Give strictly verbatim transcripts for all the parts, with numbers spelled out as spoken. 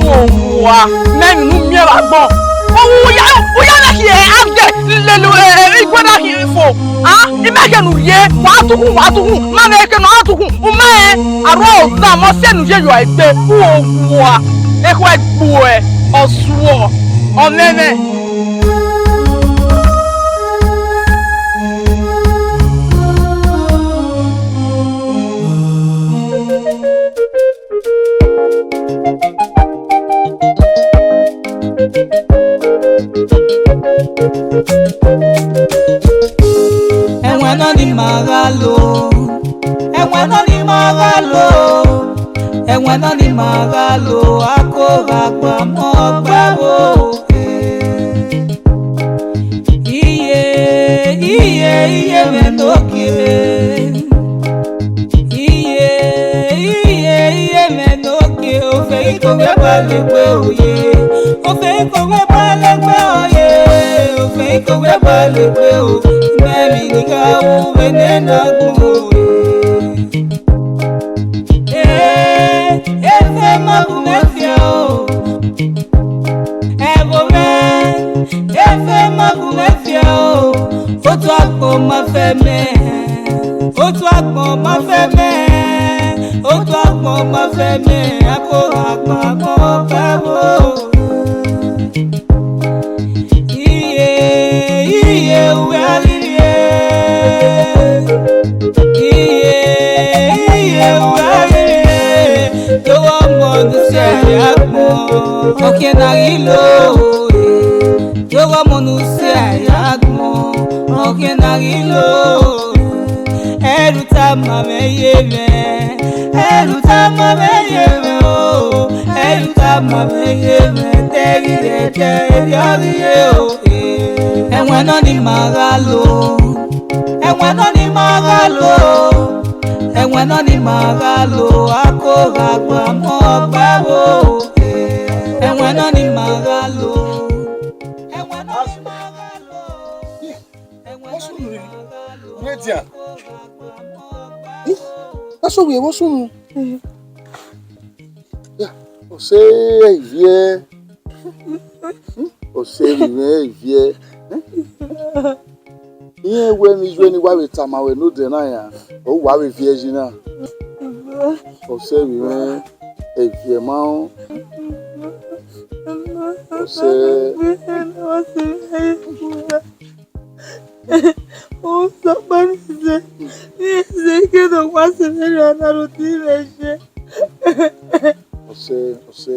Owa, mẹ emwi ne u miẹn vbe agbọn. Owa, u ya, u ya na khian agbọn lele, eh, eh, igbe na khian fo. Ah, imẹ khẹ ne u ye, wa tukhun, wa tukhun, ma vbe khẹ ne ọ tukhun, u ma rẹn, arọ ọdamọ sẹ ne u ye yọ egbe, u owa, ekhọe gbuẹ, ọsuọ, ọmwẹmwẹ. Ẹwẹn nọ ni ma gha lo, ẹwẹn nọ ni ma gha lo, ẹwẹn nọ ni ma gha lo, a ko gha gba mọ ọgbẹvbo. Iye, iye, iye mwẹ ne ogie. Iye, iye, iye mwẹ ne ogie. Ofe ikogbe ba legbe oye. Ofe ikogbe ba legbe oye. Ofe ikogbe ba legbe o. Mẹ emwi ni gha ru vbene na gbọn oye. Eh, efe ma gu mwẹ fian o. Ẹvbo mwẹ, efe ma gu mwẹ fian o. Otu agbọn ma fẹ mẹ. Otu agbọn ma fẹ mẹ. Otu agbọn ma fẹ mẹ. A ko gha gba agbọn ọgbẹvbo. Iye, iye, uwẹ a ghi rrie. Iye, iye, uwẹ a ghi rrie. Dọghọ ọmọ ne u si ẹre agbọn, ọ khian ne a ghi lo. Dọghọ ọmọ ne u si ẹre agbọn, ọ khian ne a ghi lo. Ẹrhu tama mwẹ ye mwẹ, ẹrhu tama mwẹ ye mwẹ o, ẹrhu tama mwẹ ye mwẹ, te ghi rre ẹdẹ, erriọ ghi rre o. Ẹwẹn nọ ni ma gha lo, ẹwẹn nọ ni ma gha lo, ẹwẹn nọ ni ma gha lo, a ko gha gba mọ ọgbẹvbo. Ẹwẹn nọ ni ma gha lo, ẹwẹn nọ ni ma gha lo, ẹwẹn nọ ni ma gha lo. Wẹ dia? Ih, asọ wẹ vbọ sunu? Ya, ọse Iviẹ. Ọse vbe mwẹ Iviẹ. Irẹn wẹ emwi iyuẹ ne wa vbe tama ruẹ ne odẹ na yan, ọ wa vbe viẹ yi na. Ọse vbe mwẹ Iviẹ ma rẹn. Ọse. Usọkpa ni zẹ, ni zẹ ke ne ọ wa sẹ vberriọ na ro ti mwẹ ye. Ọse, ọse.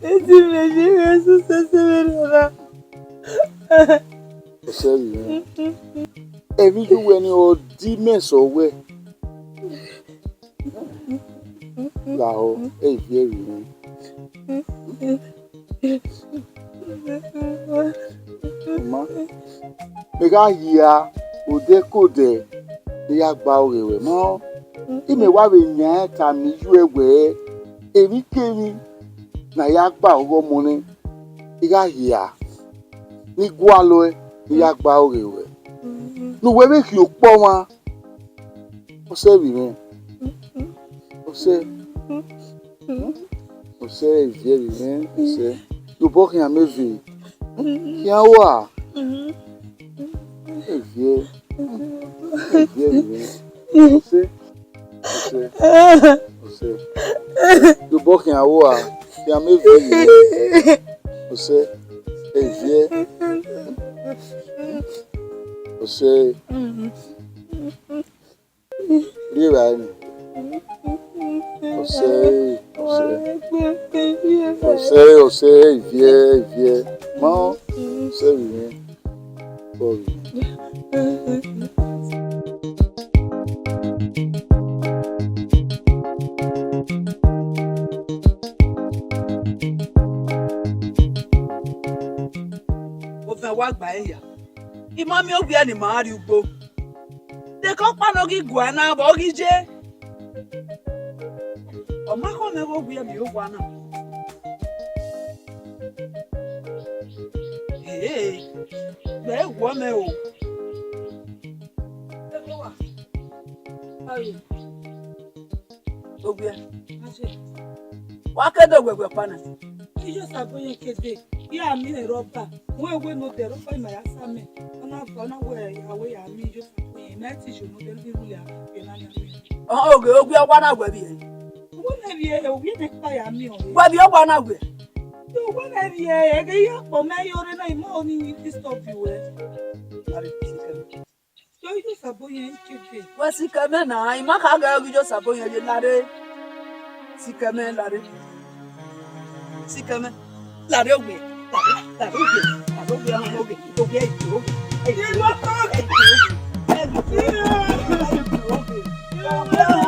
Edi mwẹ ye, Jesu sẹ sẹ vberriọ na. Ọse vbe mwẹ. Emwi iyuẹ ne ọ di mẹ sẹ wẹ. Lahọ, e viẹ vbe mwẹ. Ma, mẹ gha hia odẹ ke odẹ ne I ya gba ọghe ruẹ. Ma, imẹ wa vbe yan ẹn tama iyuẹ wẹẹ, emwikemwi ne a ya gba ọghe ọmọ nẹ, I gha hia ne I gualọ ẹe ne I ya gba ọghe ruẹ. Ne uwẹ vbe khian okpọ ọmwa, ọse vbe mwẹ. Ọse. Ọse, e viẹ vbe mwẹ, ọse. Ye obọ khian mẹ ve. Khian ua. E viẹ. E viẹ vbe mwẹ. Ọse. Ọse. Ọse. Ye obọ khian ua. Khian mẹ ve vbe mwẹ. Ọse. E viẹ. Ọse. Rhie evbare ni. Ọse, ọse. Ọse, ọse, e viẹ, e viẹ. Ma, ọse vbe mwẹ. Ọ vbe mwẹ. Ovẹn wa gba ẹre hia. I ma miẹn owiẹ ne ima rrie ugbo. Dekọ ọkpa ne ọ ghi guan na vbe ọ ghi ye. Ọ ma khọ mwẹ vbe owiẹ miẹn owa na. Ẹ wọ mẹ o. Owie. Wa ke do wẹwẹ ọkpa na. Iye Osaboyẹn ke dee, ya miẹn rọba. Wẹ wẹ ne odẹ rọba ima ya sa mẹ. Ọ na, ọ na wẹ ya wẹ ya miẹn iye Osaboyẹn, ima i te iye ne odẹ ne iru ya ke na ya miẹn. Ọ, ogie, ogie, wa na wẹ vbiẹ. Wẹ na vbiẹ, ovbi ne kpa ya miẹn ọre. Wẹ vbiẹ, wa na wẹ. Yo, wẹ na vbiẹ, ẹghẹ ya kpọ mẹ, yo re na, ima ọni ni disturb wẹ. Yo, iye Osaboyẹn ke dee. Wẹ sikẹ mẹ na, ima kha ghe iye Osaboyẹn ye lare. Sikẹ mẹ lare. Sikẹ mẹ. Lare ogie, lare, lare ogie, lare ogie, ọmọ ogie, ogie, ogie, ogie, ogie, ogie, ogie, ogie, ogie,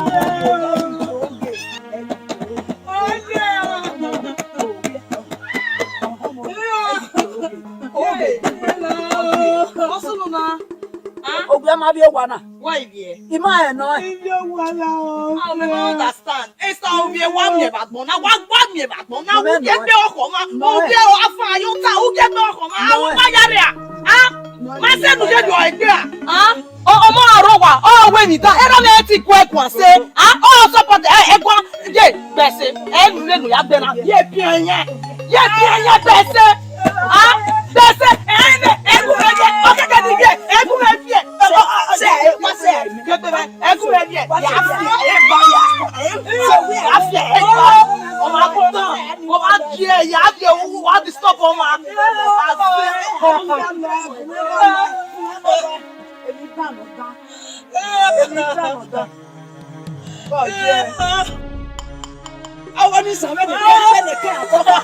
ogie, ogie. Ogie ma vbe owa na. Why there? I ma rẹn nọ. Ivie owa la o. How me no understand? Esa ovie wa miẹn vbe agbọn na, wa, wa miẹn vbe agbọn na, u gie gbe ọkhọ ma, u gie afa yo ta, u gie gbe ọkhọ ma, a wo ma ya rria. A? Ma sẹ nu ye yọ egbe a? A? Ọ, ọmọ aro wa, ọ wẹ ni da, erha mẹ ti gu ẹguan sẹ. A? Ọ support ẹ, ẹguan, ye, bẹsẹ, ẹ nu le nu ya gbẹ na, ye biẹ yẹn, ye biẹ yẹn bẹsẹ. A? Bẹsẹ, ẹ nẹ, ẹ gu mẹ ye, ọ kẹkẹ ni ye, ẹ gu mẹ ye. Sẹ, sẹ, sẹ, kẹkẹ mẹ, ẹ gu mẹ ye, ya fi, ẹ gba ya, ya fi, ẹ gba. Ọmọ agutan, ọmọ agie, ya fi, wa disturb ọmọ. Èmi gbà lọ dá. Èmi gbà lọ dá. Bọ́ọ̀lù ẹ̀. Àwọn ní sàmẹ́ ní kẹ́ ẹ̀ ní kẹ́ ẹ̀ àkọ́kọ́.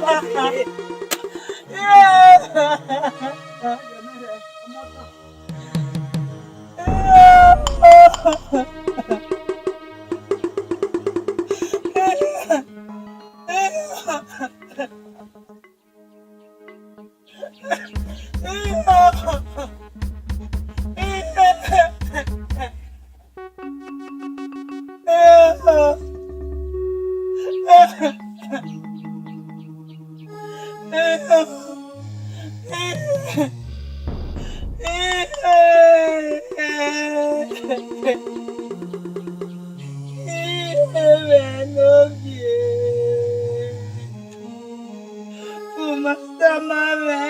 U ma tama mwẹ,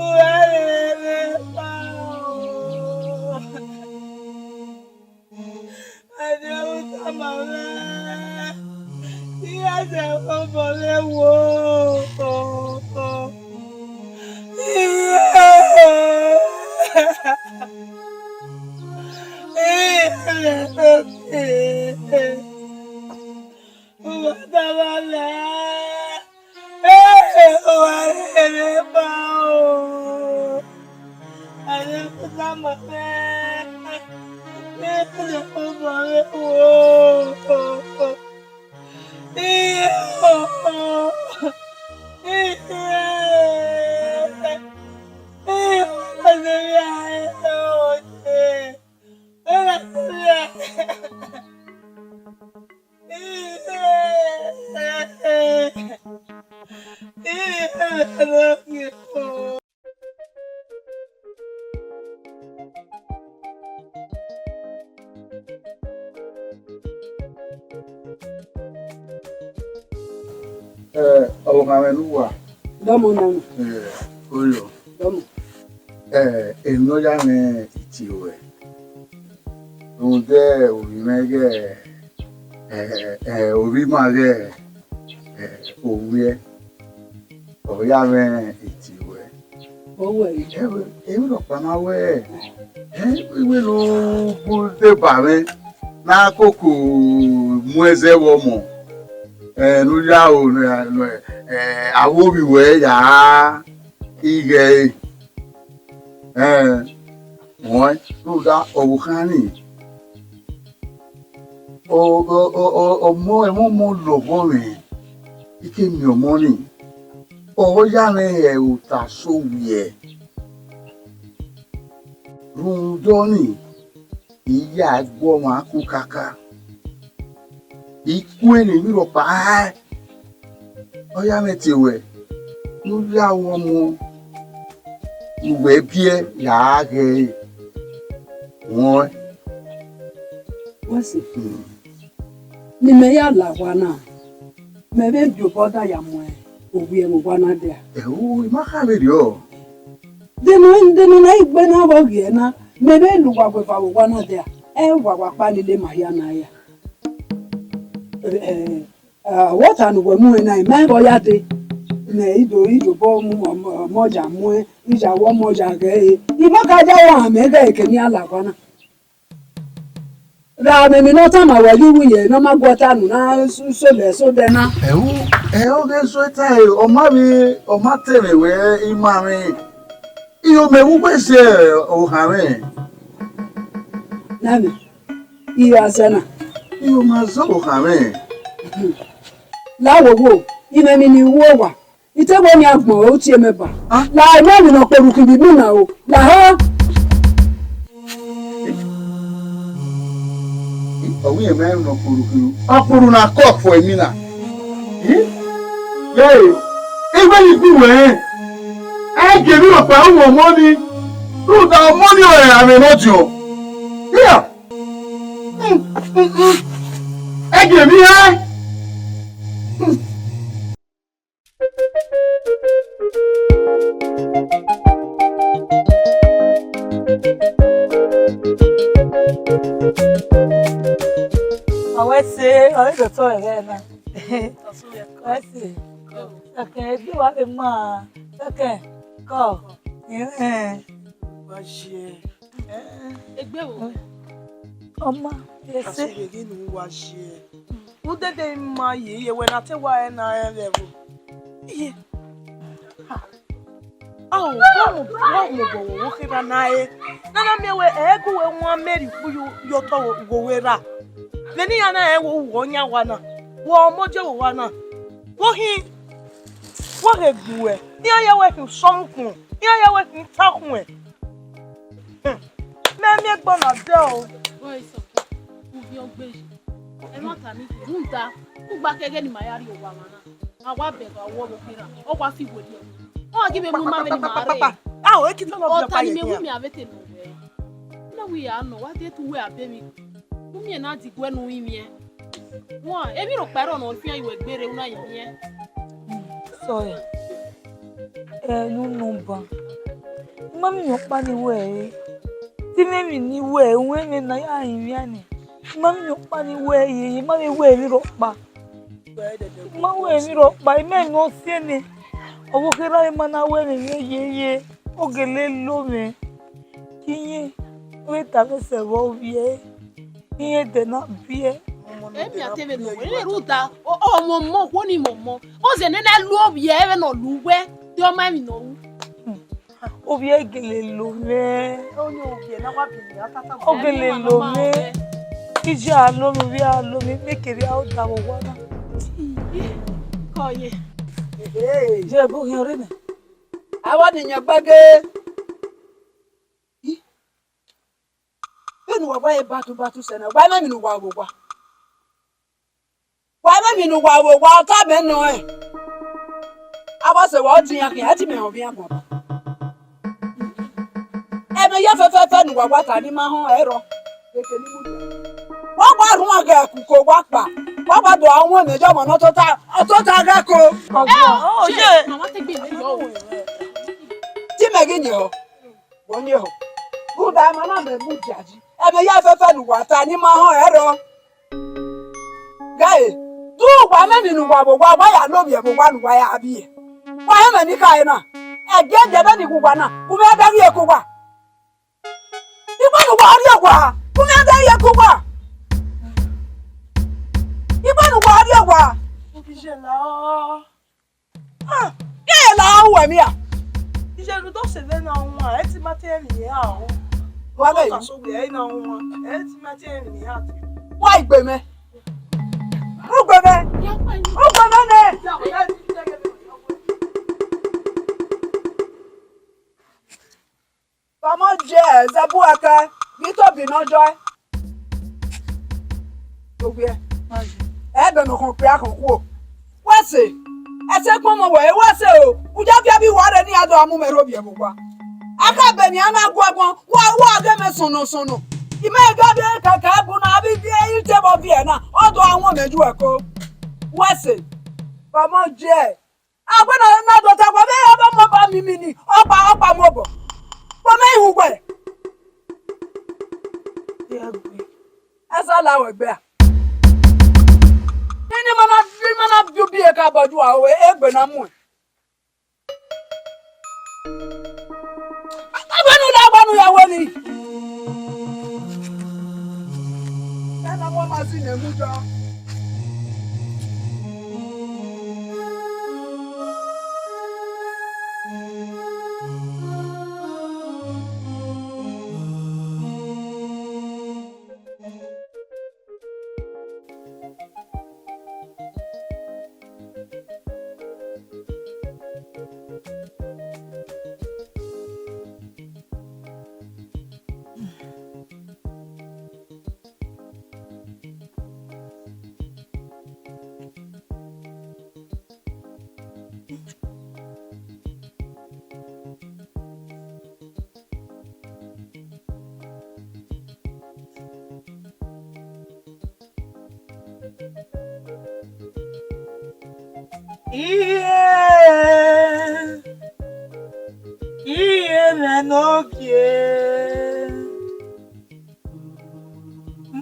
u gha rre vbe ekpa o. Ẹdẹ u tama mwẹ, I gha zẹ obọ vbe wo. Iye, iye, iye. U wa tama mwẹ, ee, u wa rre vbe ekpa o. Ẹdẹ u tama mwẹ, I gha zẹ obọ vbe wo. Iye o, iye, iye, ọ na zẹ vbe a, iye, ọ na zẹ vbe a. Eh, ọvbokhan mwẹ ne uwa. Dọmọ nọ. Eh, oyo. Dọmọ. Eh, emwi ne ọ ya mwẹ itie ruẹ. Rhunmwuda ovbi mwẹ ghẹ, eh, eh, ovbi ima ghẹ, eh, owiẹ, ọ ya mwẹ itie ruẹ. Owẹ. Ẹvbo, emwi rhọkpa ma wẹ, eh, iwẹ ne u bu deba mwẹ, ne a koko mu ẹzẹ vbe ọmọ, eh, ne u ya ro ne, ne, eh, avbe ovbi ruẹ ya ighẹ ẹre. Ẹn, rẹn rhunmwuda ọvbokhan nii, ọ, ọ, ọ, ọ, ọmọ, ẹmwẹ ọmọ lọghọ mwẹ, I ke miẹn ọmọ nii, ọ ya mwẹ hẹ ota so wiẹ. Rhunmwuda ọnii, I ya gu ọmwa ku kaka. I ku ẹre ne emwi rhọkpa hae. Ọ ya mwẹ te ruẹ, ne u ya ru ọmọ, Uwẹ biẹ ya ghẹ ẹre. Wẹ sẹ, ne imẹ ya la owa na, mẹ vbe viọ obọ da ya mu ovbi ẹmwẹ owa na dia. Ẹo, I ma kha vberriọ. De nọ, de nọ na igbe na vbe ọ ghiẹ na, mẹ vbe la uwa gueva vbe owa na dia, ẹ wa wa kpa lele ma hia na ya. Ẹ, ẹ, ọvbọta ne uwẹ mu ẹn na, I ma vbe ọ ya dee. Mẹ i do, i do obọ mu ọmọ, ọmọ ya muẹn, I ya wẹ ọmọ ya ghẹ ẹre. I ma ka ya wa hama ẹghẹ ẹre ke ne iran la owa na. Ra mwẹ emwi ne ọ tama wẹ ye uwu ye ne ọ ma gu ọta unu na, sẹ olẹ sẹ odẹ na. Ẹo, ẹ ọghe zọ ta ẹre, ọ ma vbe, ọ ma te mwẹ wẹ I ma mwẹ. Iyo mẹ vbe uwẹ zẹ ohan mwẹ. Nana, iyo azẹ na. Iyo ma zẹ ohan mwẹ. La wo wo, imẹ emwi ne I ru owa. I te wẹ ne agbọn ru tie mẹ ba. Ah. La emọ emwi ne ọ kpe orhukhin vbe imina o. La hẹ. Ọ wẹ irẹn ma rẹn ne ọ kpe orhukhin o. Ọ kpe orhu na kọ fo emina. Yẹẹ, ighẹ ne I gu wẹ rẹn, ẹ gie emwi rhọkpa ru ọmọ ni, rhunmwuda ọmọ ni ọre amwẹ ne ọ diọn. Hia. Ẹ gie emwi rẹn. Ọ wẹ sẹ, ọ i do tọ ẹghẹ na. Wẹ sẹ, ẹkẹn egbe wa vbe ma, ẹkẹn kọ, ẹhẹn. Wa ye. Egbe wo? Ọ ma, ese. Asughe ghi ne uwa ye. Udede ima ye, ye wẹ na te wa ẹre na rẹn vbe ẹvbo. Iye. Ao, wa mu, wa mu obọ wo, wo khe ra na re. Na na miẹn wẹ, ẹ gu wẹ wan Meri ukpu yo, yo tọ wo, wo wẹ ra. Vbene iran na rẹn wo, wo yan wa na. Wo ọmọ je wo wa na. Wo hin, wo ghe gbuẹ. Iran ya wẹ hin usọmukun. Iran ya wẹ hin takhun. Hmm. Mẹ miẹn ẹgbọn na dẹ o. Bọ isọ, uvie ọgbe yi. Ẹmwata ni rhunmwuda, ugba kẹghẹ ne ima ya rrie owa mwa na. A wa bẹghe ọvbokhan, ọ wa fi werriẹ. Ọ ghi vbe mu ima vbene ima rre. Ao, ekita nọ. Ọta ni mẹ wu miẹn avbe te nọ wẹ. Na wi ya nọ, wa de tu wẹ abe mi. U miẹn na diguẹ ne u rinmwian. Wan, emwi rhọkpa ẹrọ ne ọ fian iwẹ gberra, u na rinmwian. Sorry. Ẹ, ne u nọ ban. I ma miẹn ọkpa ni wẹ ẹre. Te imẹ emwi ni wẹ ẹre, uwẹ mwẹ ne a ya rinmwian nẹ. I ma miẹn ọkpa ni wẹ ẹre, I ma vbe wẹ emwi rhọkpa. I ma wẹ emwi rhọkpa, imẹ ne ọ siẹn nẹ. Ọvbokhan erha ima na wẹ mwẹ yeye, ọ gele lo mwẹ. Iyẹn, ọ vbe tama sẹ vbe ovbi ẹre, iyẹn dẹ na biẹ. Emi a te vbe nọ wẹ, rhunmwuda, ọ, ọ, ọmọ ọmọ, okhuo ni mọ ọmọ. Ọ zẹ ne na lu ovbi ẹre vbene ọ lu uwẹ, te ọ ma emwi ne ọ ru. Ovbi ẹre gele lo mwẹ. Ọ gele lo mwẹ. Iye a lo mwẹ, ovbi a lo mwẹ, mẹ kere a odaro owa na. Kọ ye. Ye bu hin ọre nẹ. Avọ ni yan gbẹgẹ. Vbene uwa wa ye batu batu sẹ na, wa mwẹ emwi ne uwa vbe owa. Wa mwẹ emwi ne uwa vbe owa, ọ tama nọ ẹn. Avbe ọse wa ọ dian khian, ẹ te mẹ họn vbe iran guan. Ẹmwẹ ya fẹfẹfẹ ne uwa wa ta ni ma họn ẹrọ. Wa wa rhuan ghe ẹkuko wa kpa. Wa wa do a wọn ẹmwẹ yọ ọmọ ne ọ tota, ọ tota ghẹ ko. Ẹ o, ye. Mama te gbe lẹ yọ o. Te imẹ ghi yin ehọ. Wọ yin ehọ. Rhunmwuda ma na mẹ mu dia yi. Ẹmwẹ ya fẹfẹ ne uwa ta ni ma họn ẹrọ. Gẹe, do uwa mwẹ emwi ne uwa vbe owa, wa ya lovbiẹ vbe owa ne uwa ya vbiẹ. Wa họn ẹmwẹ ne I khare na. Ẹgiẹgiẹ vbene I gu uwa na, u mwẹ ẹdẹ rhie ke uwa. Igbe ne uwa rrie owa, u mwẹ ẹdẹ rhie ke uwa. Igbe ne uwa rrie owa. Iye la o. Ah, ke la uwẹ mia. Iye lu do se vbe na wan, ẹ ti ma te ẹmwẹ a o. Wa vẹ. Ka so gbe ẹ na wan, ẹ ti ma te ẹmwẹ a. Wa igbe mẹ. Ugbe mẹ. Ugbe mẹ nẹ. Vamọ je ẹzẹ bu ẹkẹ, ghi tobi ne ọ jọe. Owiẹ, ẹdẹ ne ọ khọn okpia khọn khuo. Wẹ sẹ, ẹsẹ kpọnmọ wẹ, wẹ sẹ o, u ya viọ vbe iwa rre ne iran do a mu mwẹ rhovbiẹ vbe owa. Aka beni a na gu agbọn, wa, wa ghe mẹ sọnnọ sọnnọ. I ma ga de kaka bu na, avbe ivbi ite vbe viẹ na, ọ do a wọn mẹ ju ẹko. Wẹ sẹ, vbe ọmọ jẹ. Agbẹnọ na do ta, wa vbe ọmọ ba mimi ni, ọkpa, ọkpa mu obọ. Wa mẹ ihu wẹ. Esa la wẹ gbe a. Nene ma na, ma na bi ubi eka bọ ju a, egbe na muẹn. Agbenu la, agbenu ya wẹ ni. Ẹna wọn ma si nẹ mu jọ. Iye, iye mwẹ ne ogie,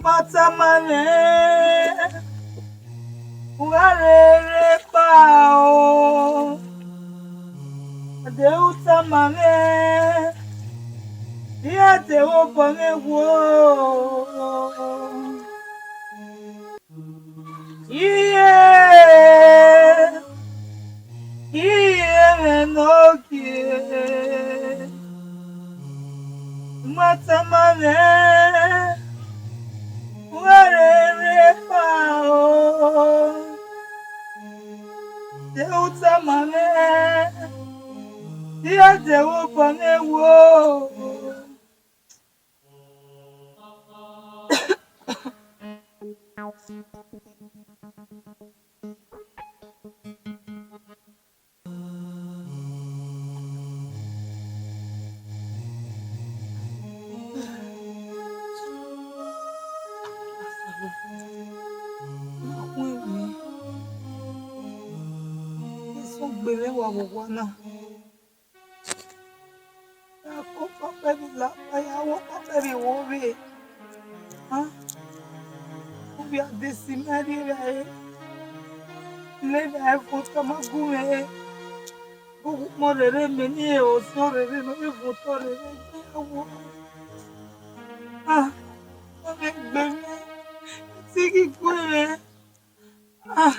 ma tama mwẹ, u gha rherhe kpa o. Ade u tama mwẹ, iran de vbe obọ mwẹ wo. Iye, iye mwẹ ne ogie, ma tama mwẹ, u gha rherhe kpa o. De u tama mwẹ, iran de vbe obọ mwẹ wo. Esu gbe mwẹ wa vbe owa na. Ya ko kpakpa vbe la, ya wo kpakpa vbe wo vbe. Ah, ovbi a de si mẹ rri evbare. Mẹ evbare fo tama gu mwẹ. Gu gu kpọn rere mẹ ni, ọzọ rere mẹ vbe fo otọ rere mẹ ya wo. Ah, ọ vbe gbe mwẹ. Ti ghi gue mwẹ. Ah.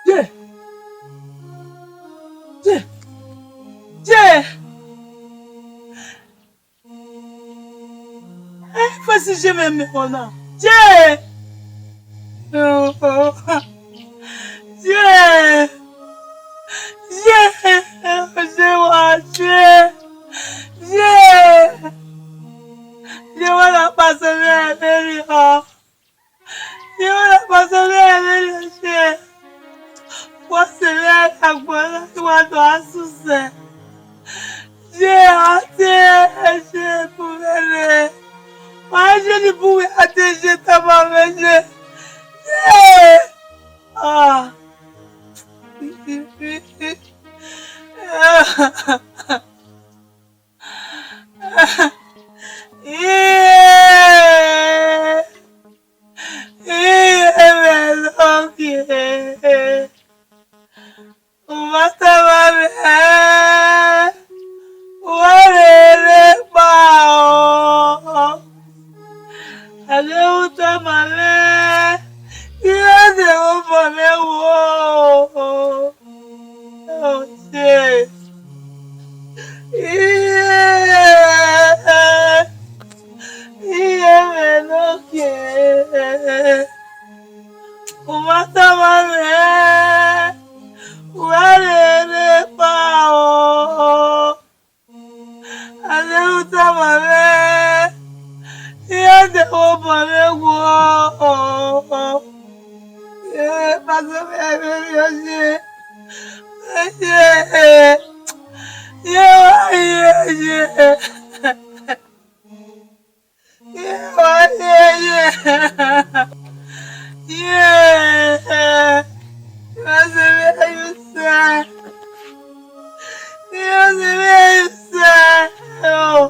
Ye! Ye! Ye! Eh, fesi je mẹ mẹ ọna. Je! Oh, oh. Je! Je! Je wa je! Je! Je wa la pase mẹ, mẹ rri ọ. Iran na pase vbe ẹmwẹ ne ọ ye, wa sẹ vbe agbọn na, wa do a susẹ. Ye a te ẹse bu vbe rre, Ma je ni bu wẹ a te je tama mwẹ ye. Ye! Ah. Ye! Iye mwẹ ne ọ gie. U ma tama mwẹ, u gha rere kpao. A deghẹ u tama mwẹ, I gha zẹ vbe obọ mwẹ wo. Ọ ye. Iye, iye mwẹ ne ọ gie. U ma tama mwẹ, u gha rere kpao. A deghẹ u tama mwẹ, I gha zẹ vbe obọ mwẹ wo. Ye, ma zẹ vbe ẹvbo ye. Ye, ye, wa ye, ye. Ye, wa ye, ye. Ye, ma zẹ vbe ẹvbo ye. Ye, ma zẹ vbe ẹvbo ye. Oh.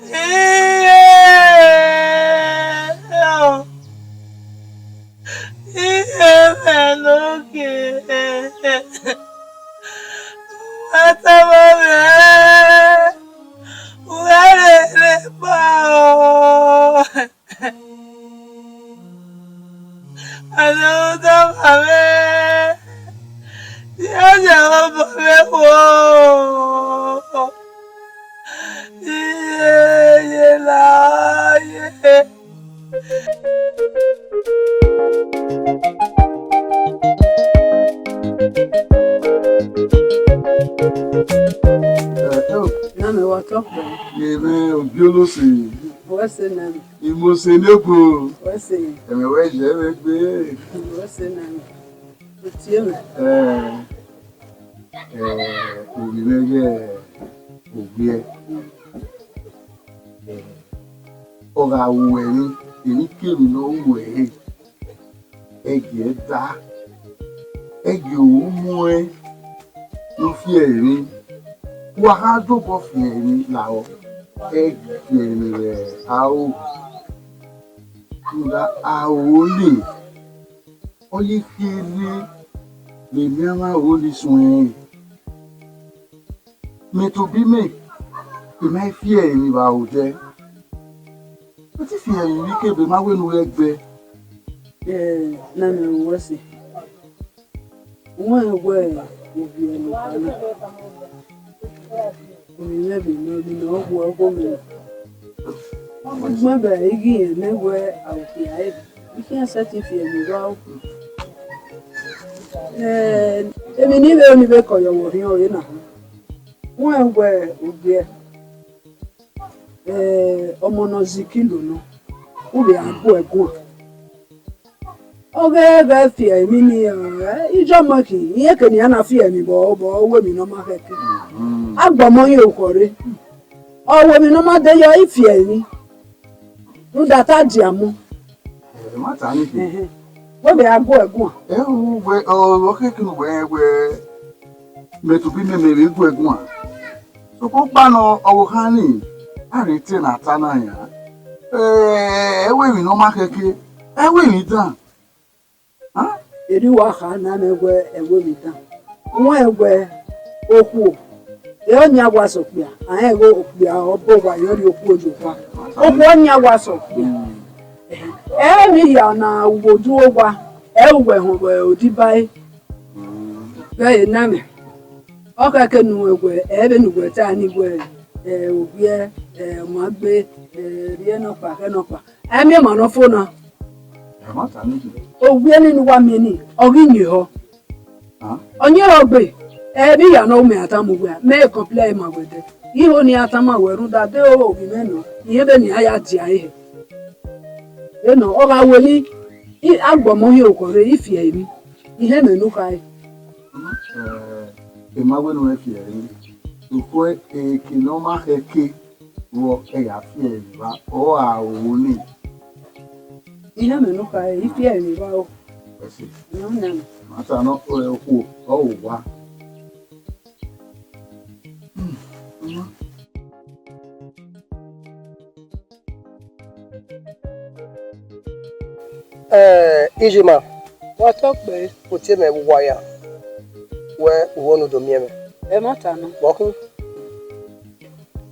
Iye, iye mwẹ ne ọ gie. U ma tama mwẹ, u gha rere kpao. A deghẹ u tama mwẹ, I gha zẹ vbe obọ mwẹ wo. Iye, ye la, ye. Nami wa tọ kpẹ. Yevbe ogiolose. Wẹ sẹ nami. Imose ne ego. Wẹ sẹ. Ẹmwẹ wẹ yẹ vbe gbe. Wẹ sẹ nami. Otiemẹ. Ẹ, ẹ, ovbi mwẹ ghẹ Owiẹ. Ọ gha ru ẹre, emwi kemwi ne ọ ru ẹre, ẹgie ẹre da, ẹgie ọ mu ẹn ne ọ fi ẹre emwi. Wa gha dobọ fi ẹre emwi lahọ, ẹgie ẹre vbe aro, rhunmwuda aro ni, ọ ye khian rre vbe emianmwẹ aro ni suẹn. Mẹ tobọ imẹ, I ma fi ẹre emwi vbe aro odẹ. Mẹ te fi ẹre emwi kebe ma wẹ ne u ghẹ gbe. Ẹ, nami wẹ sẹ. Wẹ wẹ ovbi ẹre ne ọ kha na. Ovbi mwẹ vbe nọ, ovbi ne ọ gu ẹko mẹ na. Ugbẹn vbe I ghi rẹn nẹ wẹ a ru khian ẹre, I khian sẹtin fi ẹre emwi vbe aro. Ẹ, emwi ne I vbe ru ni vbe kọ yọ vbe orhiọn ọre na. Wẹ wẹ ovbi ẹre, ẹ, ọmọ ne ọ zẹ ikilo nọ, u vbe a gu ẹre guan. Ọ ghẹ ghẹ fi ẹre emwi ni, ẹ, iye ọmọ khin, irẹn ke ne iran na fi ẹre emwi vbe ọ, vbe ọ ru emwi ne ọ ma khẹke. A gbe ọmọ hin orukhọ rre. Ọ ru emwi ne ọ ma de yọ, I fi ẹre emwi. Rhunmwuda te a dia mu. Ẹ, ma ta ni khin. Ẹhẹn. Wẹ vbe a gu ẹre guan. Ẹ, u wẹ, ọ, ọ khẹke ne uwẹ rẹn wẹ, mẹ tobọ imẹ, mẹ vbe gu ẹre guan. Sokpan ọkpa nọ, ọvbokhan ni, a rhie etẹn ne a ta na yan. Ẹ, ẹ wẹ emwi ne ọ ma khẹke, ẹ wẹ emwi dan. Erriọ uwa kha na mwẹ wẹ ẹ wẹ emwi dan. Wẹ wẹ okhuo, ẹ ọnii a wa sẹ okpia, a rẹn wẹ okpia ọ bọ owa, ọ rhie okhuo ye owa. Okhuo ọnii a wa sẹ okpia. Ẹ emwi hia na ru vbe odu owa, ẹ ru wẹ họn vbe odibo ẹre. Vbe ẹre na mwẹ, ọ khẹke ne uwẹ wẹ, ẹ vbene uwẹ ta ni wẹ, ẹ, ovbi ẹre, ẹ, ọmwa gbe, ẹ, rhie nọkpa, khẹ nọkpa. A i miẹn emwa ne ọ fo na. Owiẹ nii ne uwa miẹn nii, ọ ghi yin ehọ. Ọ yin ehọ gbe, ẹ, vbe iran ne ọ ru mẹ a tama uwẹ, mẹ i complain ma wẹ dẹ. I ho ne iran tama wẹ rhunmwuda de ovbi mwẹ nọ, irẹn vbene iran ya dia ẹre hẹ. Vbene ọ gha wẹ ne I, a gbe ọmọ hin orukhọ rre, I fi ẹre emwi, I họn ẹmwẹ ne u khare. Ẹ, emwa wẹ ne u fi ẹre emwi. Sokpan eke ne ọ ma khẹke vbọ, ẹ ya fi ẹre vba, ọ ra ro ni. Iran mẹ ne ọ khare, I fi ẹre vba o. Ẹse. Iran na. Mata nọ, ẹ, okhuo, ọ ro owa. Eh, Ijima, wa tọ kpẹre, u tie mẹ vbe uwa ya, wẹ u ho ne u do miẹn mwẹ. Ẹmwata nọ. Vbe ọ khin?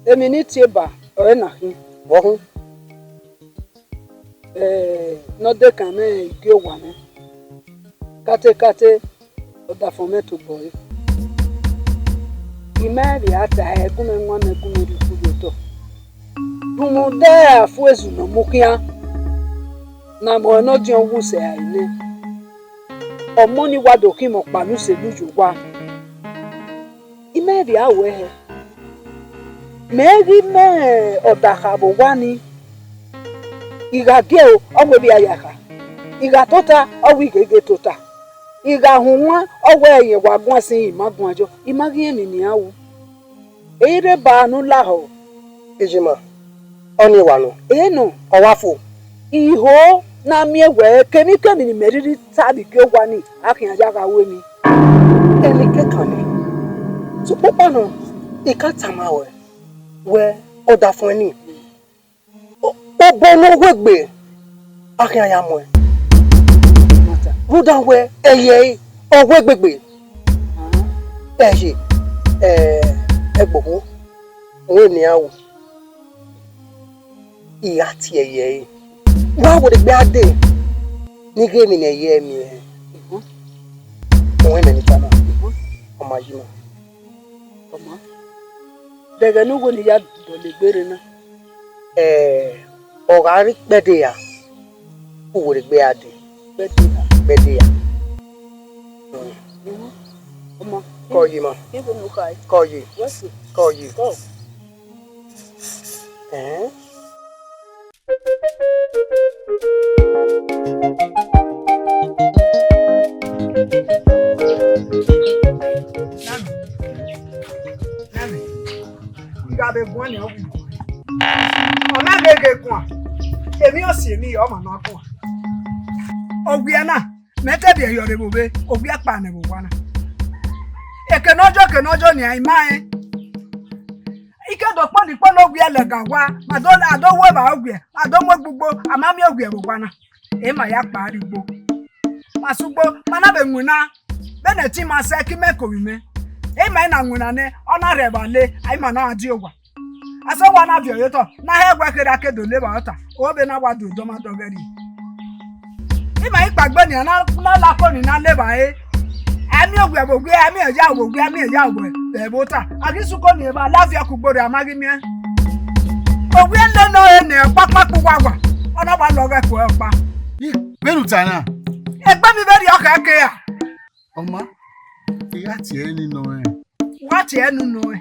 Emwi ne I tie ba ọre na khin. Vbe ọ khin? Eh, ne ọ dekan mwẹ igie owa mwẹ. Katekate, ọdafẹn mwẹ tobọ ẹre. I ma vbe a ta ẹre, gu mwẹ wan mẹ, gu mwẹ rhie ukhu ye otọ. Rhunmwuda afuezu ne ọ mu khian, ne a mẹ ọre ne ọ diọn wu sẹ ẹre nẹ. Ọmọ ni wa do khin mwẹ ọkpa ne u sẹ elu ye owa. I ma vbe a ruẹ hẹ. Mẹ ghi mẹ ọdakha vbe owa ni. I gha gie o, ọ wẹ vbe a ya kha. I gha tota, ọ wẹ I gheghe tota. I gha hunwan, ọ wẹ ẹyẹn wa guan sin, I ma guan yọ. I ma ghi rẹn emwi ne iran ru. Ẹ i rre ba ne u lahọ. Ijima, ọnii wa nọ. Ẹ nọ. Ọ wa fo. I ho ne a miẹn wẹ kemwikemwi ne imẹ rhirhi ta vbe igie owa ni, a khian ya gha ru emwi. Emwi kekan nẹ. Sokpan ọkpa nọ, I ka tama ruẹ, wẹ ọdafẹn ni. Obọ ne ọ wegbe, a khian ya muẹn. Rhunmwuda wẹ ẹyẹ ẹre, ọ wegbe gbe. Ẹ ye, ẹ, ẹgbokho, ọ wẹ ne iran ru. I gha tie ẹyẹ ẹre. Wa werriegbe a dee, ne I ghe emwi ne ẹyẹ ẹre miẹn. Uhun. Ọ wẹ mẹ ne I tama. Uhun. Ọ ma yi ma. Ọ ma. Dẹghẹ ne u wẹ ne I ya dọlegbe rre na. Ẹ, ọ gha rre ikpẹdẹ ra, u werriegbe a dee. Ikpẹdẹ ra. Ikpẹdẹ ra. Mm. Uhun. Ọ ma. Kọ yi ma. Igho ne u kha ẹre. Kọ yi. Wẹ so. Kọ yi. Kọ. Ẹn? Ọ ma gheghe guan, emwi ọ si emwi, ọ ma nọ guan. Ọ wiẹ na, mẹ te biẹ yọ rre vbe ovbe, ọ wiẹ kpa nẹ vbe owa na. Eke ne ọ jọ, eke ne ọ jọ nian, I ma rẹn. I ke do kpọlọ ikpọlọ owiẹ lẹga owa, ma do, a do wu evba owiẹ, a do mu egbugbo, a ma miẹn owiẹ vbe owa na. Emwa ya kpa rrie ugbo. Ma sẹ ugbo, ma na vbe winna, vbene ẹtin ma sẹ, ke imẹ ke ovbi mwẹ. Emwa i na winna nẹ, ọ na rhie evba le, a ima na gha die owa. Asẹ owa na viọ ye otọ, na hẹ wẹ kherha ke do le evba ọta, ovbe na wa do dọmwadẹ ọghẹe rrie. Ima i kpaegbe nian na, na la ako ni na le evba re. A i miẹn owiẹ vbe owiẹ, a i miẹn ya vbe owiẹ, a i miẹn ya vbe ẹvbo ota. A ghi sẹ uko ni evba, la viọ kugbo rre, a ma ghi miẹn. Owiẹ nene ọre nẹ ọkpakpa kpu uwa wa, ọ na wa lọghọ ẹko ọkpa. Vbene u ta na? Egbe mi vberriọ khẹ ke ra. Ọ ma, I gha tie ẹre ne I nọ rẹn. Wa tie ẹre ne u nọ rẹn.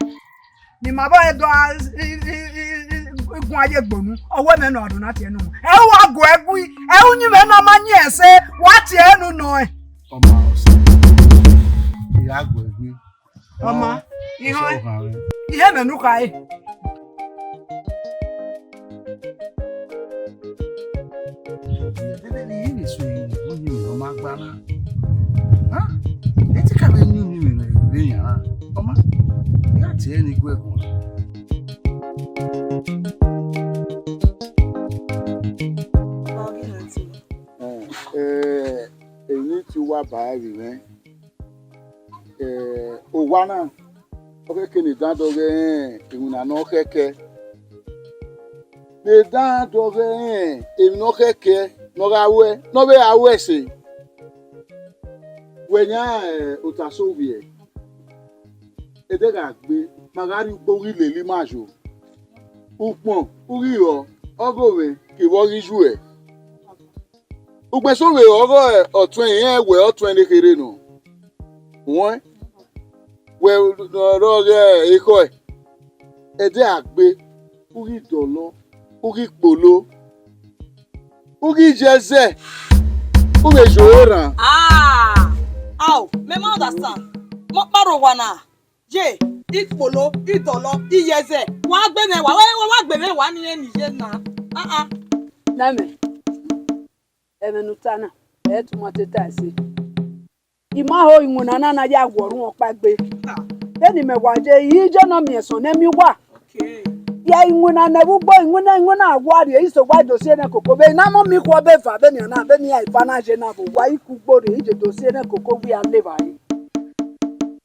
Ne ima vbe dọ a, i, i, i, i, i guan ye egbe unu, ọ wẹ mẹ ne ọ do na tie ẹre ne u nọ rẹn. Ẹ u wa gu ẹe gui, ẹ u yin mwẹ ne ọ ma yin ẹse, wa tie ẹre ne u nọ rẹn. Ọ ma, ọsẹ, I gha gu ẹe gui. Ọ ma, ihọn, ọ ghan mwẹ. Ihe mẹ ne u khare. Ẹdẹ ne I vbe so emwi ne ọ ma gba na. Ha? Ẹ te ka vbe yin uyinmwẹ vbe yan ra? Ọ ma, I gha tie ẹre ne I gu ẹe guan. Ẹ, ẹ, emwi ne I tie uwa ba ẹre vbe mwẹ. Eh, owa na, ọ khẹke ne dan dọghe rẹn iwinna ne ọ khẹke. Ne dan dọghe rẹn emwi ne ọ khẹke ne ọ gha ruẹ, ne ọ vbe gha ruẹ ẹse. Wẹ yan, eh, ota so vbiẹ, ẹdẹ gha gbe, ma gha rrie ugbo ghi lele ima yo. Ukpọn, u ghi rrọọ, ọghe ovẹn kevbe ọ ghi yuẹ. Ugbẹn so vbe ọghe ọtuẹn, irẹn wẹ ọtuẹn ne kherhe nọ. Wẹ, wẹ rrọọ ghe ekhọe, ẹdẹ a gbe, u ghi dọlọ, u ghi kpolo, u ghi ye ẹzẹ, u vbe ye ore rran. Ah, ao, mẹ ma understand. Mọ kpa rre owa na. Ye, ikpolo, idọlọ, iyẹzẹ. Wa gbe mwẹ wa, wa, wa gbe mwẹ wa ni rẹn ni ye na. Ah, ah. Nẹmẹ, ẹmwẹ ne u ta na, ẹ i tu ma te ta ẹse. I ma ho iwinna na na ya wọ ọrhuẹn ọkpa egbe. Vbene imẹ wa ye, I je nọ miẹn ẹsọn ne miẹn uwa. Okay. Ya iwinna ne ẹvbo ugbo, iwinna, iwinna wa rrie, I sẹ owa do si enẹ koko. Vbe I na mọ miẹn ikhuo ọbe eva vbenian na, vbene iran eva na ye na vbe owa, I ku ugbo rrie, I je do si enẹ koko wẹ a le evbare.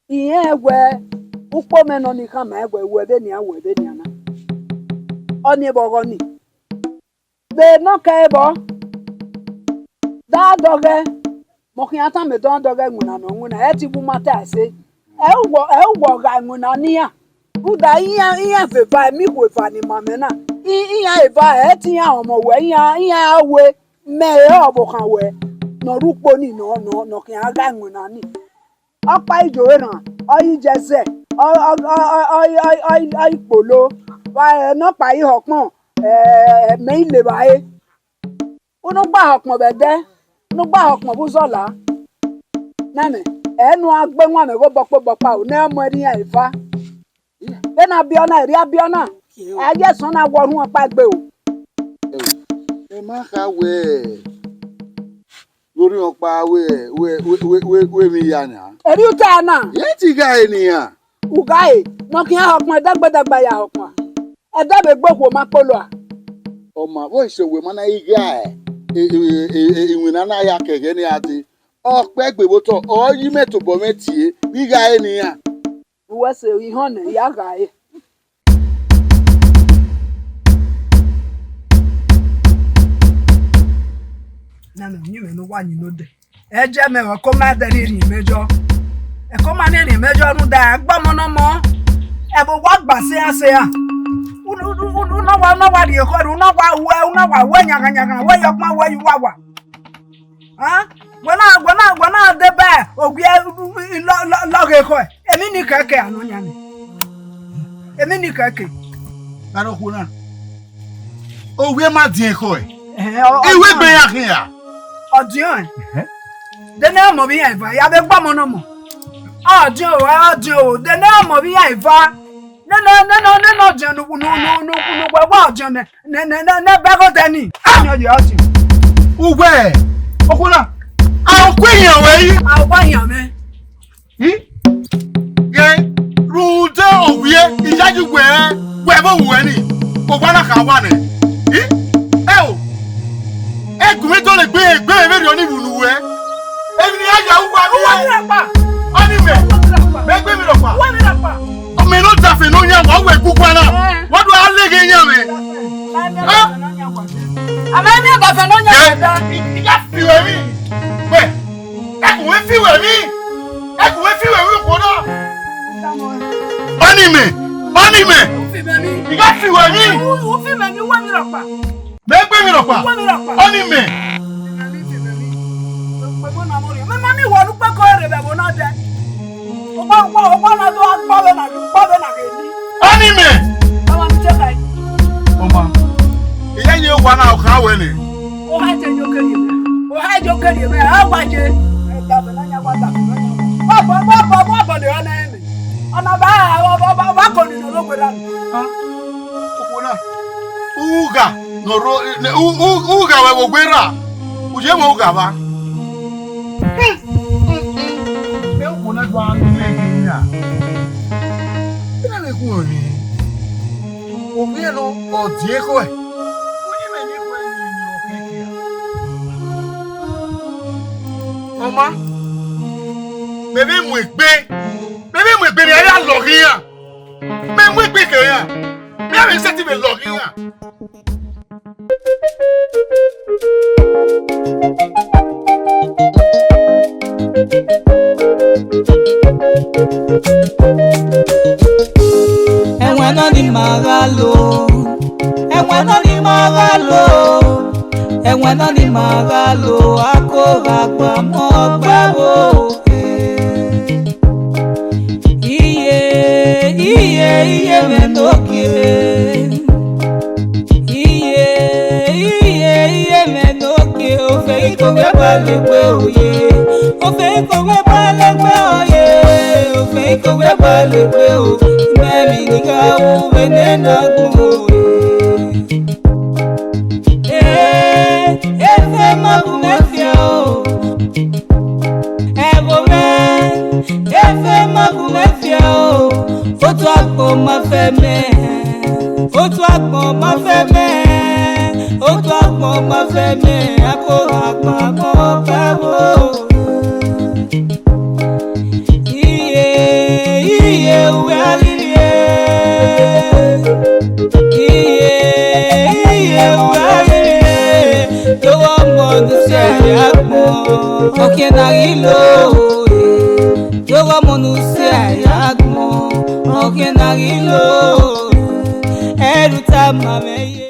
Irẹn wẹ, ukpo mwẹ nọ ni khama ẹn wẹ, wẹ vbenian, wẹ vbenian na. Ọnii vbe ọghọ nii. Vbe ne ọ kẹ vbọ, da dọghẹ, mẹ ọ khian tama dọdọghẹ iwinna ne ọ winna, ẹ i te wu ma ta ẹse. Ẹ i wọ, ẹ i wọ gha iwinna ne iran, rhunmwuda iran, iran vbe eva, emọ ikhuo eva ni ma mwẹ na, i-, iran eva, ẹ i te iran ọmọ wẹ, iran, iran a wẹ, mẹ ọre ọvbokhan wẹ ne ọ rre ukpo nii ne ọ, ne ọ, ne ọ khian gha iwinna nii. Ọkpa ijo erhan, ọ i je ẹzẹ, ọ, ọ, ọ, ọ, ọ, ọ, ọ, ọ i kpolo, wa, ẹ, ne ọkpa i họkpọn, ẹ, mẹ i le evbare. Unu gba họkpọn vbe ẹdẹ, unu gba họkpọn vbe uzọla. Nẹmẹ, ẹ ne a gbe wan mwẹ vbe obọkpa obọkpa o, ne ọ mu ẹre iran eva. Vbene a biẹ ọna, erriọ a biẹ ọna, a ye ẹsọn na wọ ọrhuẹn ọkpa egbe o. Ẹ ma kha wẹ, vbe orhiọn ọkpa wẹ, wẹ, wẹ, wẹ, wẹ, wẹ emwi ya na. Erriọ u ta na. Ye te igha ẹre ne iran. Ugha ẹre, ne ọ khian họkpọn, ẹdẹgbẹdẹgba ya họkpọn. Ẹdẹ vbe gbe okhuo ma kpolo a. Ọ ma vbe ọre isẹ wẹ ma na igha ẹ, e, e, e, e, iwinna na ya kẹghẹ ne a dee. Ọkpa egbe vbe otọ, ọ yi mẹ tobọ mwẹ tie, vbe igha ẹre ne iran. Uwẹ sẹ ihọn nẹ, ya gha ẹre. Nana, uyinmwẹ ne uwa yin ne odẹ. Ẹ jẹ mẹ, ẹko ma dẹ rhiẹnrhiẹn mẹ yọ. Ẹko ma rhiẹnrhiẹn mẹ yọ rhunmwuda, ẹgbọmọ ne ọmọ, ẹvbo wa gba sean sean. Unu, unu, unu, unu wa, unu wa rhie ekhọe, unu wa wẹ, unu wa wẹ yanghan yanghan, wẹ ye ọkpan, wẹ ye uwawa. Hẹn? Wẹ na, wẹ na, wẹ na deba owiẹ lọ, lọ, lọghe ekhọe. Emwi ni kẹkẹ a nọ yan nẹ. Emwi ni kẹkẹ. Gha rọ okhuo na. Owiẹ ma diẹn ekhọe. Ẹhẹn, ọ, ọ Iwe diọn. Gbe ya khian. Ọ diọn. Ẹhẹn. De ne ọmọ vbe iran eva, ya vbe gba ọmọ ne ọmọ. Ọ diọn o, ọ diọn o, de ne ọmọ vbe iran eva. Ne, ne, ne, ne, ne, ne ọ diọn nu, nu, nu, nu, nu, wẹ, wẹ ọ diọn nẹ. Ne, ne, ne, ne bẹghe odẹ ni. Ah! Ọnii ọ ye ọtẹn. Uwẹ, okhuo na, a ku iyan ruẹ yi. A wa yan mwẹ. Hmm? Ye, rhunmwuda owiẹ, iyayi wẹ, wẹ vbe owa ni, owa na kha wa nẹ. Hmm? Ẹ o, ẹ gu mwẹ dọlegbe egbe vberriọ ni vbe unu ruẹ. Emwi ne I ya ya uwa ni. Uwa ni rhọkpa. Ọnii mẹ. Uwa ni rhọkpa. Mẹ gbe emwi rhọkpa. Uwa ni rhọkpa. Ọ mẹ ne ọ dafe ne ọ yan wa, wẹ gu uwa na. Ẹ. Wa do a leghe yan mwẹ. Ẹ. A ma emiẹn dafe ne ọ yan wa. Ẹ. I, I ya fi ruẹ emwi. Wẹ. Ẹ gu mwẹ fi ruẹ emwi. Ẹ gu mwẹ fi ruẹ emwi okhuo na. Ọnii mẹ. Ọnii mẹ. U fi mẹ emwi. I ya fi ruẹ emwi. U, u fi mẹ emwi, uwa ni rhọkpa. Mẹ gbe emwi rhọkpa. Ọnii mẹ. Mẹ ma miẹn wẹ ne ukpẹkọ rre vbe ẹvbo na dẹ. Ọkpa, ọkpa, ọkpa na do gba vbe na, gba vbe na ghe ni. Ọnii mẹ. Ọmọ mi te ka. Ọma. Iyayi owa na ọ kha wẹ nẹ. Oha te yo kere mẹ. Oha yo kere mẹ. A wa je. Ẹ gba vbe na ya wa da. Wa bọ, wa bọ, wa bọ le ọna ẹmẹ. Ọna ba, wa, wa, wa, wa kọ ni no gbe ra. Ah. Okhuo na. Ugha ne ọ rro, ne, u, u, ugha vbe ẹvbo gbe ra, u ye mwẹ ugha vba. Mẹ okhuo na do a miẹn ghe iran. Ena vbe khuẹn ọnii, ovbi ẹre nọ, ọ die ekhọe. Uyinmwẹ ni khuẹn ni ọ kẹkẹ a. Ọma, mẹ vbe mu egbe, mẹ vbe mu egbe ne a ya lọghe iran. Mẹ mu egbe ke iran. Mẹ vbe sẹtin vbe lọghe iran. Ẹwẹn nọ ni ma gha lo, ẹwẹn nọ ni ma gha lo, ẹwẹn nọ ni ma gha lo, a ko gha gba mọ ọgbẹvbo. Iye, iye, iye mwẹ ne ogie. Iye, iye, iye mwẹ ne ogie. Ofe iko wẹ ba legbe oye. Ofe iko wẹ ba legbe oye. Ofe iko wẹ ba legbe o. nene agbọn. Ee, efe ma gu mwẹ fian o. Ẹvbo mwẹ, efe ma gu mwẹ fian o. Otu agbọn ma fẹ mẹ. Otu agbọn ma fẹ mẹ. Otu agbọn ma fẹ mẹ. Ako agbọn agbọn fẹ vbo. Iye, iye, uwẹ a ghi rrie. Iye, iye, uwẹ a ghi rrie. Dọghọ ọmọ ne u si ẹre agbọn, ọ khian na ghi lo. Dọghọ ọmọ ne u si ẹre agbọn, ọ khian na ghi lo. Ẹrhu tama mwẹ ye.